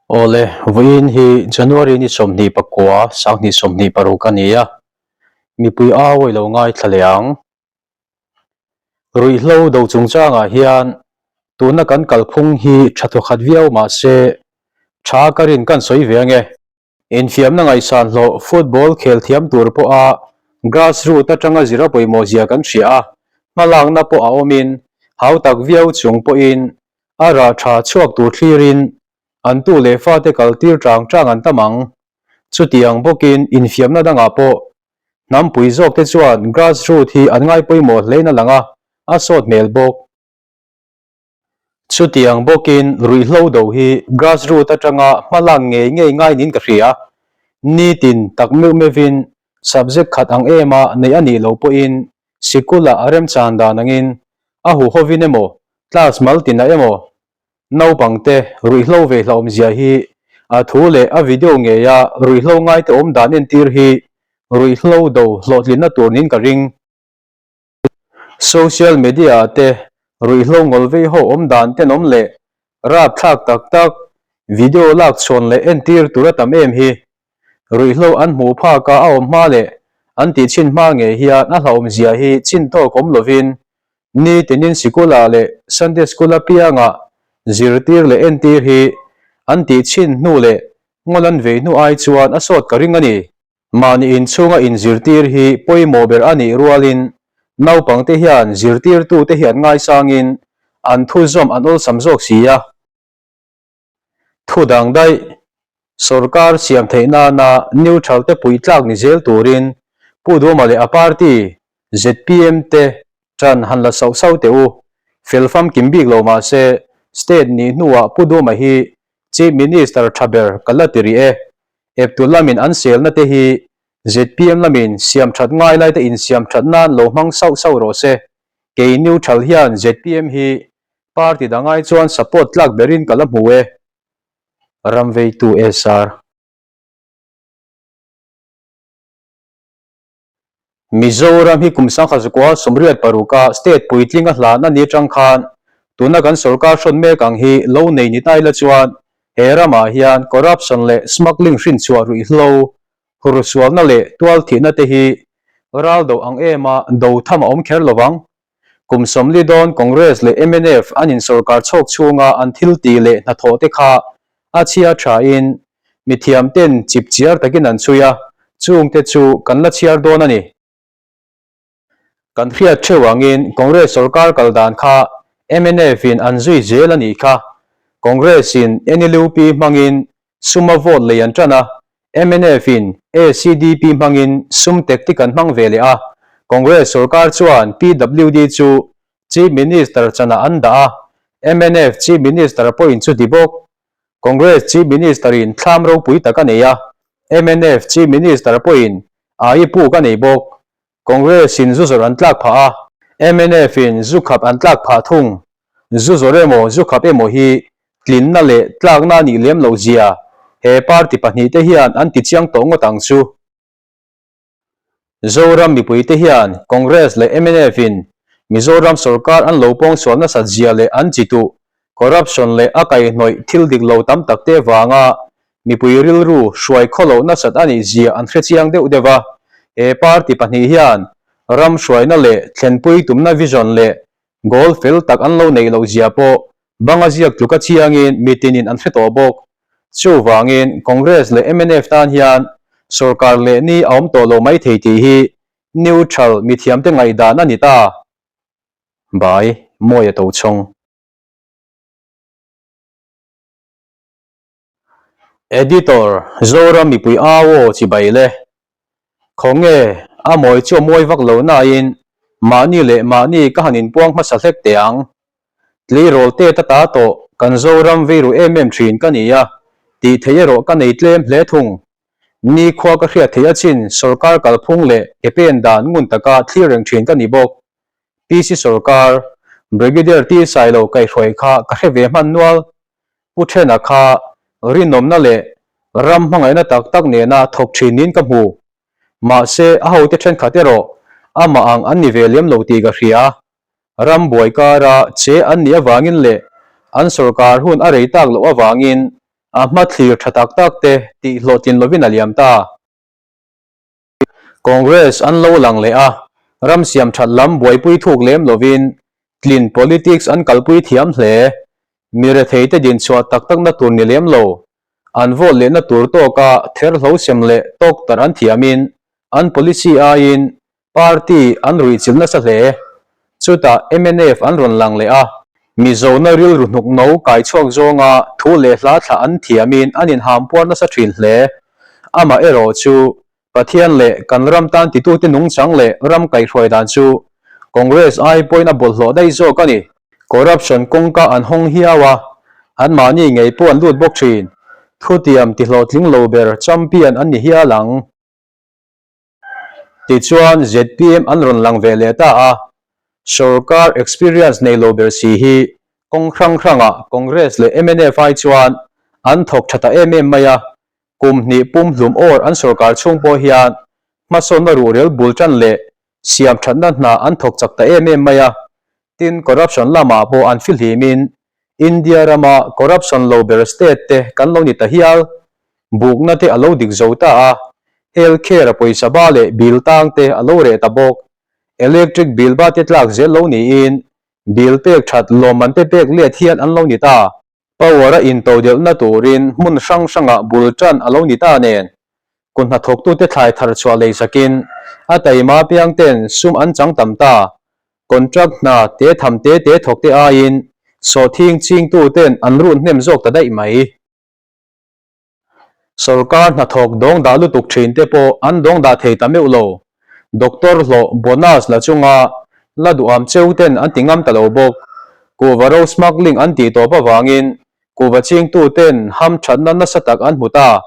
Awle, vawiin hi January ni 29, 2026 a ni a, mipui au a ilo ngaithla leh ang. Ruihhlo do chungchangah hian tuna kan kalphung hi tha thawkhat viau mah se, tha ka rin kan sawi ve ange. Infiamna ngaihsan hlawh football khel thiam tur pawha grass root atanga zira pawimawh zia kan hria a, hmalakna pawh a awmin hautak viau chung pawhin a rah tha chhuak tur thlirin an tu leh fate kaltir tang tang an tam ang. Chutiang bawkin infiamna dangah pawh hnampui zawkte chuan grass root hi an ngai pawimawh hlein a lang a, a sawt hmel bawk. Chutiang bawkin ruihhlo do hi grassroot atanga hmalak ngei ngei ngai niin ka hria. Nitin tak meuh meuhin subject khat ang ema neih a nih loh pawhin sikula a remchan dan angin a huhovin emaw class mal tinah emaw naupangte ruihhlo ve hlauhawmzia hi a thu leh a video ngeia ruihhlo ngaite awm dan entir hi ruihhlo do hlawhtlinna tur niin ka ring. Social media ah te ruihhlo ngawl vei ho awm dan tenawm leh rapthlak tak tak video lak chhawn leh entir tur a tam em hi. Ruihhlo an hmuh phak a a awm hma leh an tih chhin hma ngei hian a hlauhawm zia hi chin tawk awm lovin nitinin sikul ah leh Sunday school apiangah zirtir leh entir hi an tih chhin hnu leh ngawl an vei hnu ai chuan a sawt ka ring a ni. Mahni inchhunga inzirtir hi pawimawh ber a nih rualin naupangte hian zirtirtute hi an ngaisangin an thuzawm an awlsam zawk si a. Thu dang daih, sorkar siam theih nana neutral te puitlak ni zel turin Pu Duma leh a party zpm te ṭan han la sauh sauh teh u. Fel famkim bik lo mah se state nih hnuah Pu Duma hi Chief Minister ṭha ber ka la ti rih e. Eptu lamin an selna te hi zpm lamin siam that ngai lai te insiam that nan lo hmang sauh sauh rawh se. Kei neutral hian zpm hi party dang ai chuan support tlak berin ka la hmu e. Ramveitu SR. Mizoram hi kum 1986 a state puitling a hlan a ni atang khan tuna kan sorkar hrawn mek ang hi lo nei ni ta ila chuan he ramah hian corruption leh smuggling hrinchhuah ruihhlo, hursualna leh tualthihna te hi ral do ang ema do tham a awm kher lovang. Kum 40 dawn Congress leh mnf an insorkar chhawk chhunga an thil tih leh hnathawh te kha a chhia thain mithiam ten chip chiar takin an chhui a, chungte chu kan la chhiar dawn a ni. Kan hriat theuh angin Congress sorkar kal dan kha mnf in an zui zel a nih kha. Congress in NLUP hmangin suma vote lei an tan a, mnf in ACDP hmangin sum tactic an hmang ve leh a, Congress sorkar chuan PWD chu Chief Minister chanah an dah a, mnf Chief Minister pawhin chu ti bawk. Congress Chief Minister in thlam ropui tak a nei a, mnf Chief Minister pawhin ai puk a nei bawk. Congress in zu zawrh an tlak phah a, mnf in zu khap an tlak phah thung. Zu zawrh emaw zu khap emaw hi tlinna leh tlakna a nih lem loh zia he party pahnihte hian an ti chiang tawh ngawt ang chu. Zoram mipuite hian Congress leh mnf in Mizoram sorkar an lo pawngsual nasat zia leh an chi tuh corruption leh a kaihhnawih thil dik lo tam takte vanga mipui rilru hruai khaw loh nasat a nih zia an hre chiang deuh deuh a. He party pahnih hian ram hruaina leh thlenpui tumna vision leh goal fel tak an lo neih loh zia pawh banga ziak tluka chiangin mitinin an hre tawh bawk. Chuvangin Congress leh mnf tan hian sorkar leh ni a awm tawh lo mai thei tih hi neutral mithiamte ngaihdan a ni ta. Bai, Mawia Tochhawng. Editor, Zoram mipui au aw chibai le. Khawnge, a mawi chu a mawi vak lo nain mahni leh mahni ka han inpuang hmasa hlek teh ang. Tleirawl te ta ta tawh kan Zoram vei ru em em thin ka ni a, tih theih erawh ka nei tlem hle thung. Nikhua ka hriat theih achin sorkar kalphung leh ke pen dan ngun taka thlir reng thin ka ni bawk. PC sorkar, Brigadier T Sailo kaihhruai kha ka hre ve hman nual. Pu Thena kha rinawmna leh ram hmangaihna tak tak nena thawk thin niin ka hmu. Mahse, a hote thenkhat erawh amah ang an ni ve lem lo tih ka hria. Ram buai kara che an nih avangin leh an sorkar hun a rei tak loh avangin. A hmathlir tha tak tak te tih hlawhtlin lovin a liam ta. Congress an lo lang leh a, ram siam that lam buaipui thuk lem lovin tlin politics an kalpui thiam hle. Mi retheite dinchhuah tak takna tur ni lem lo, an vote lehna tur tawka therhlo sem leh tawktarh an thiamin an policy aiin Party an ruihchilh nasa hle. Chutah mnf an rawn lang leh a, Mizona rilru hnuk no kai chhuak zawnga thu leh hla thlah an thiamin an inhampuar nasa thin hle. Amah erawh chu Pathian leh kan ram tan titute nungchang leh ram kaihhruai dan chu Congress ai pawhin a bawlhhlawh daih zawk a ni. Corruption kawngka an hawng hiau a, anmahni ngei pawh an lut bawk thin. Thutiam tihlawhtling lo ber champion an ni hial ang. Tichuan zpm an rawn lang ve leh ta a, sorkar experience nei lo ber si hi kawng hrang hrangah Congress leh mnf ai chuan an thawk tha ta em em mai a, kum hnih pum hlum awr an sorkar chhung pawh hian hmasawnna ruhrel bul tan leh siam thatna hna an thawk chak ta em em mai a, tin corruption lamah pawh an fihlimin India rama corruption lo ber state te kan lo ni ta hial. Bukna te a lo dik zo ta a, health care a pawisa ba leh bill tang te a lo reh ta bawk. Electric bill ba te tlak zel lo niin bill pek that lawmman te pek let hian an lo ni ta. Power a intodelhna turin hmun hrang hrangah bul tan a lo ni ta nen, kut hnathawktute thlai thar chhuah lei sakin a taima piang ten sum an chang tam ta. Contract hna te tham te te thawk te aiin sawhthing chingtu ten an run hnem zawk ta daih mai. Sorkar hnathawk dawng dah lutuk thin te pawh an dawng dah thei ta meuh lo. Doctor hlawh bonus la chunga la duham cheu ten an ti ngam ta lo bawk. Kuhva ro smuggling an tih tawp avangin kuhva chingtu ten ham thatna nasa tak an hmu ta.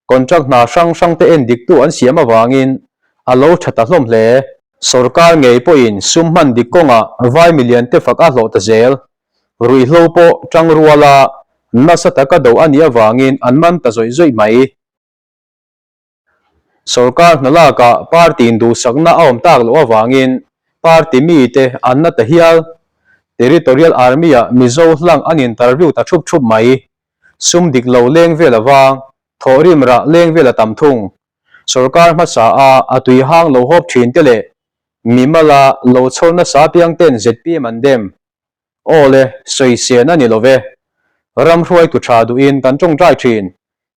Contract hna hrang hrang te en diktu an siam avangin a lo tha ta hlawm hle. Sorkar ngei pawhin sum hman dik kawngah vai milian te fak a hlawh ta zel. Ruihhlo pawh tang ruala nasa taka do a nih avangin an man ta zawih zawih mai. Sorkar hna lakah party in duhsakna a awm tak loh avangin party mite an na ta hial. Territorial Army-ah Mizo hlang an interview ta thup thup mai. Sum dik lo leng vel avang, thawhrim rah leng vel a tam thung. Sorkar hmasa a a tui hang lo hawp thin te leh mimala lo chhawr nasa piang ten zpm an dem. Aw le, sawisên a ni lo ve. Ram hruaitu tha duhin kan tawngtai thin.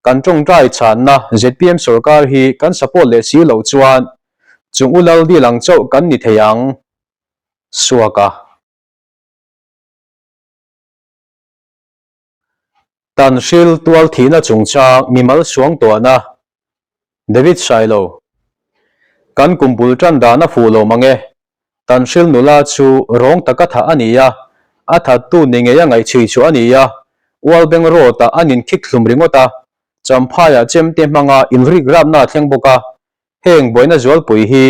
Kan tawngtai chhanna zpm sorkar hi kan support leh si loh chuan chung u lal dil ang chauh kan ni thei ang. Suaka. Tanhril tual thihna chungchang mimal suang tuahna David Sailo Kan kum bul tan dan a fuh lo mang e. Tanhril nula chu rawng taka thah a ni a, a thattu ni ngei a ngaihchhui chu a ni a, Ualbeng Road ah an inkhik hlum ringawt a, Champhaiah chemte hmanga inrik rapna a thleng bawk a, heng buaina zualpui hi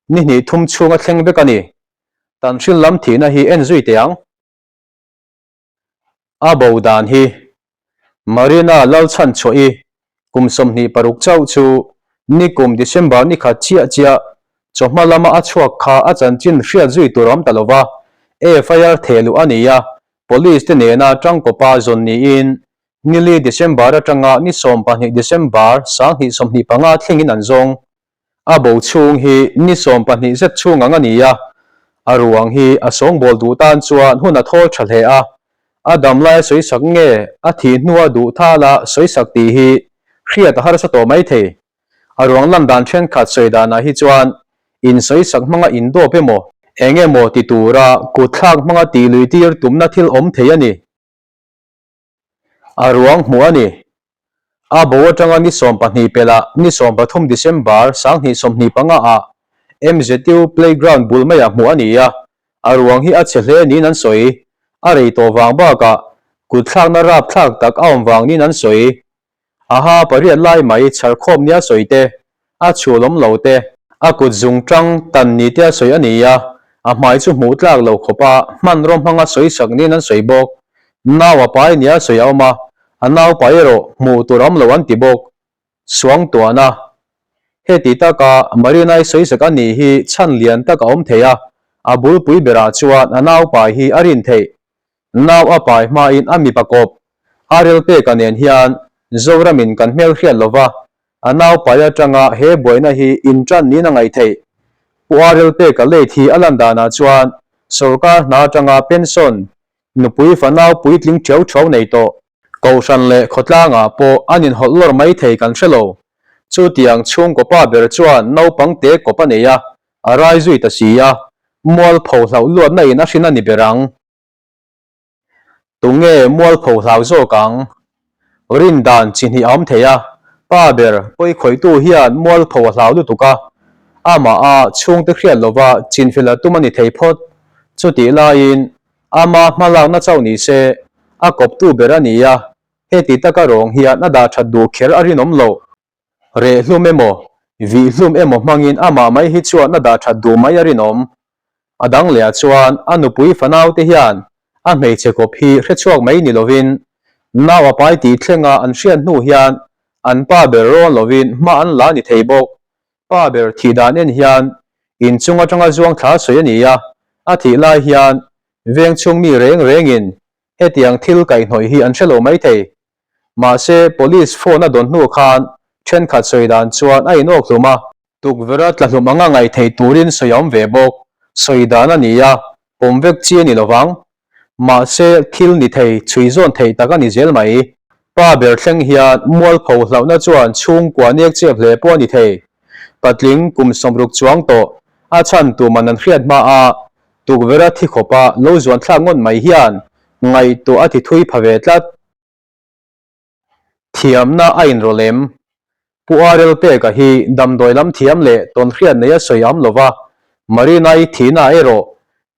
ni hnih thum chhunga thleng vek a ni. Tanhril lam thihna hi en zui teh ang. A bo dan hi Marina Lalchhanchhuahi kum 26 chauh chu nikum December ni khat chiah chiah chawhma lama a chhuak kha a chanchin hriat zui tur a awm ta lova, FIR theh luh a ni a, Police te nena tangkawpa zawn niin nili December atanga ni 12 December 2025 thlengin an zawng. A bo chhung hi ni 12 zet chhung ang a ni a, a ruang hi a sawngbawl duh tan chuan hun a thawl tha hle a, a dam lai a sawisak nge a thih hnua duh thal a sawisak tih hi hriat a harsa tawh mai thei. A ruang lan dan thenkhat sawi danah hi chuan insawisak hmanga indawp emaw, eng emaw ti tura kutthlak hmanga tih lui tir tumna thil awm thei a ni. A ruang hmuh a ni. A bo atanga ni 12 pelh ni 13 December 2025 ah MZU playground bul maiah hmuh a ni a, a ruang hi a chhe hle niin an sawi. A rei tawh vang bakah kutthlakna rapthlak tak a awm vang niin an sawi. A ha pariat lai mai chharkhawm nia sawi te, a chhulawm lo te, a kut zung tang tan ni te a sawi a ni a, a hmai chu hmuh tlak lo khawp a hmanraw hmanga sawi sak niin an sawi bawk. Nau a pai nia sawi a awm a, a nau pai erawh hmuh tur a awm lo an ti bawk. Suangtuahna. Heti taka Marina-i sawi sak a nih hi chhan lian tak a awm thei a, a bulpui berah chuan a nau pai hi a rin theih. Nau a pai hmain a mipa kawp. Arel Peka nen hian Zoramin kan hmelhriat lova, a naupai atanga he buaina hi intan niin a ngaih theih. Pu Arel Peka late hi a lan danah chuan sorkar hna atanga pension, nupui fanau puitling theu theu nei tawh. Kohhran leh khawtlangah pawh an inhawlh lawr mai thei kan hre lo. Chutiang chhungkaw pa ber chuan naupang te kawp a nei a, a rai zui ta si a, mualpho hlauh luatna in a hrin a ni ber ang. Tunge mualpho hlau zawk ang? Rin dan chi hnih a awm thei a, pa ber pawikhawihtu hian mualpho a hlau lutuk a, amah a chhungte hriat lova chinfel a tum a ni thei phawt. Chutih laiin Ama hmalakna chauh ni se, a kawptu ber a ni a, heti taka rawng hian a dah that duh kher a rinawm loh. Reh hlum emaw, vih hlum emaw hmangin amah mai hi chuan a dah that duh mai a rinawm. A dang lehah chuan a nupui fanaute hian a hmeichhe kawp hi hrechhuak mai ni lovin nau a pai tih thlenga an hriat hnu hian an pa ber rawn lovin hma an la ni thei bawk. Pa ber thih dan en hian inchung atanga zuang thla sawi a ni a, a thih lai hian veng chhung mi reng rengin hetiang thil kaihhnawih hi an hre lo mai thei. Mahse, police phone a dawn hnu khan thenkhat sawi dan chuan a inawk hlum a, tukverh a tla hlum anga ngaih theih turin sawi a awm ve bawk, sawi dan a ni a, pawm vek chi a ni lovang. Mahse, thil ni thei, chhui zawn theih tak a ni zel mai. Pa ber thleng hian mualpho hlauhna chuan chhungkua nek chep hle pawh a ni thei. Patling kum sawmruk chuang tawh, a chhan tu man an hriat hma a, tukverh a thi khawpa lo zuan thlak ngawt mai hian ngaihtuah a ti thui pha ve tlat. Thiamna a inrawlh em? Pu RL Peka hi damdawi lam thiam leh tawnhriat nei a sawi am lova, Marina-i thihna erawh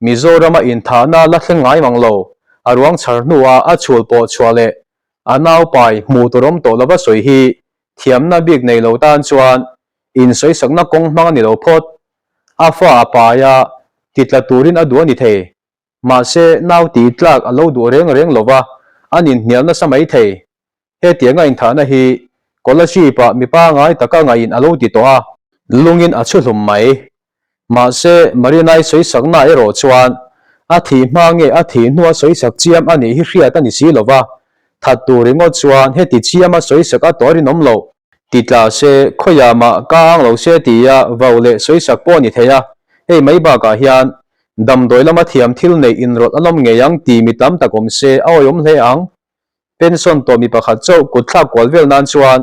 Mizorama inthahna la thleng ngai mang lo, a ruang chhar hnua a chhul pawh chhuah leh a naupai hmuh tur awm tawh lova sawi hi thiamna bik nei lo tan chuan insawisakna kawng hmang a ni lo phawt. A fa a pai a, titla turin a duh a ni thei. Mahse, nau tih tlak a lo duh reng reng lo va, an inhnial nasa mai thei. Hetianga inthahna hi Kolasib-ah mi pangai taka ngaihin a lo ti tawh a, lungin a chhu hlum mai. Mahse, Marinai sawisakna erawh chuan a thih hma nge a thih hnua sawisak chiam a nih hi hriat a ni si lo va, that tur ringawt chuan heti chiama sawisak a tawh rinawm loh. Ti tla se, khawiah mah ka ang lo se tia vau leh sawisak pawh a ni thei a, hei mai bakah hian damdawi lama thiam thil neih inrawlh a lawm ngei ang ti mi tam tak awm se a awihawm hle ang. Pension tawh mi pakhat chauh kut thlak kual vel nan chuan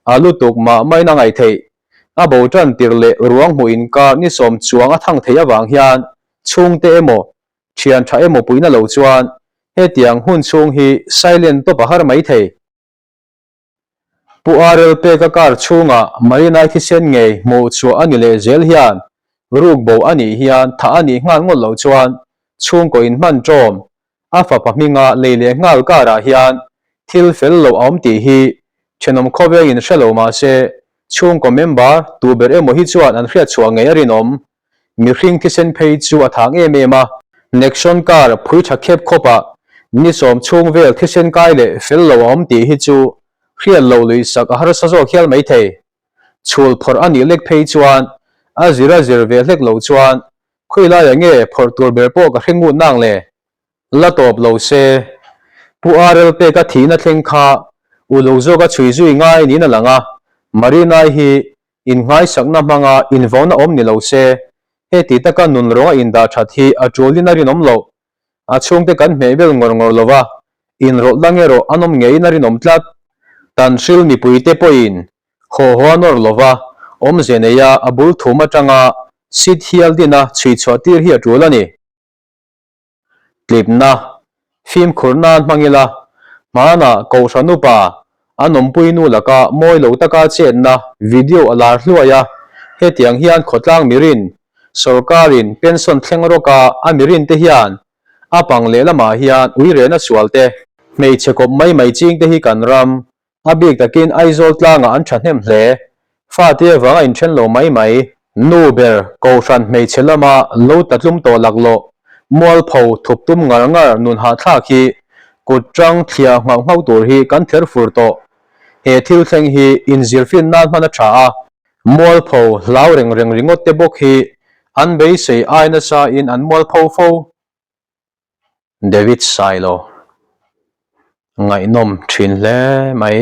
a lutuk mah main a ngaih theih. A bo tan tir leh ruang hmuh inkar ni sawm chuang a thang theih avang hian chhungte emaw thian tha emaw puihna lo chuan hetiang hun chhung hi silent tawp a har mai thei. Pu RL Peka car chhungah Marinai thisen ngei hmuh chhuah a ni leh zel hian ruk bo a nih hian thah a nih nghal ngawt loh chuan chhungkaw inhman ṭawm a fapa hminga lei leh nghal car ah hian thil fel loh a awm tih hi ṭhenawm khawvengin hre lo mah se chhungkaw member tu ber emaw hi chuan an hriat chhuah ngei a rinawm. Mihring thisen phei chu a thang em em a. Nexon car phui tha khep khawpah ni sawm chhung vel thisen kai leh fel lo a awm tih hi chu hriat loh lui sak a harsa zawk hial mai thei. Chhul phawrh a nih lek phei chuan a zir a zir ve hlek loh chuan khawilaiah nge phawrh tur ber pawh ka hre ngut nang le? La tawp lo se. Pu RL peka thihna thleng kha uluk zawka chhui zui ngai niin a lang a, Marinai hi Inngaisakna hmanga invauna awm ni lo se, heti taka nun rawnga indah that hi a tulin a rinawm loh. A chhungte kan hmeh vel ngawr ngawr lo va, inrawlh dang erawh an awm ngeiin a rinawm tlat. Tanhril mipuite pawhin haw haw a nawr lo va, awmze neia a bul thum atanga sit hial dina chhuichhuah tir hi a tul a ni. Tlipna, fimkhur nan hmang ila, hmanah Kohhran upa an awmpui nu laka mawi lo taka chetna video a lar hluai a, hetiang hian khawtlang mirin, sorkarin pension thleng rawka a mirin te hian a pang lehlamah hian uirehna sual te, hmeichhe kawp mai mai ching te hi kan ram A bik takin Aizawl tlangah an thahnem hle. Fate avanga inthen lo mai mai. Nu ber, Kohhran hmeichhe lama lo tatlum tawh laklawh, mualpho thup tum ngar ngar nun hahthlak hi kut tang thliah nghauh nghauh tur hi kan ther fur tawh. He thil thleng hi inzirfin nan hman a tha a. Mualpho hlau reng reng ringawt te bawk hi an beisei ai nasa in an mualpho fo. David Sailo. Ngaihnawm thin hle mai.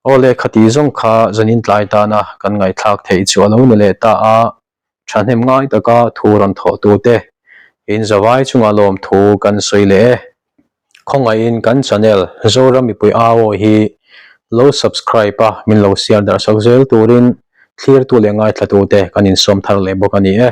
Aw le khati zawng kha zanin tlai tana kan ngaihthlak theih chu a lo ni leh ta a, thahnem ngai taka thu rawn thawh tute in zavai chunga lawmthu kan sawi leh e. Khawngaihin kan channel Zoram mipui au aw hi lo subscribe a min lo share darh sak zel turin thlirtu leh ngaithlatute kan insawm thar leh bawk a ni e.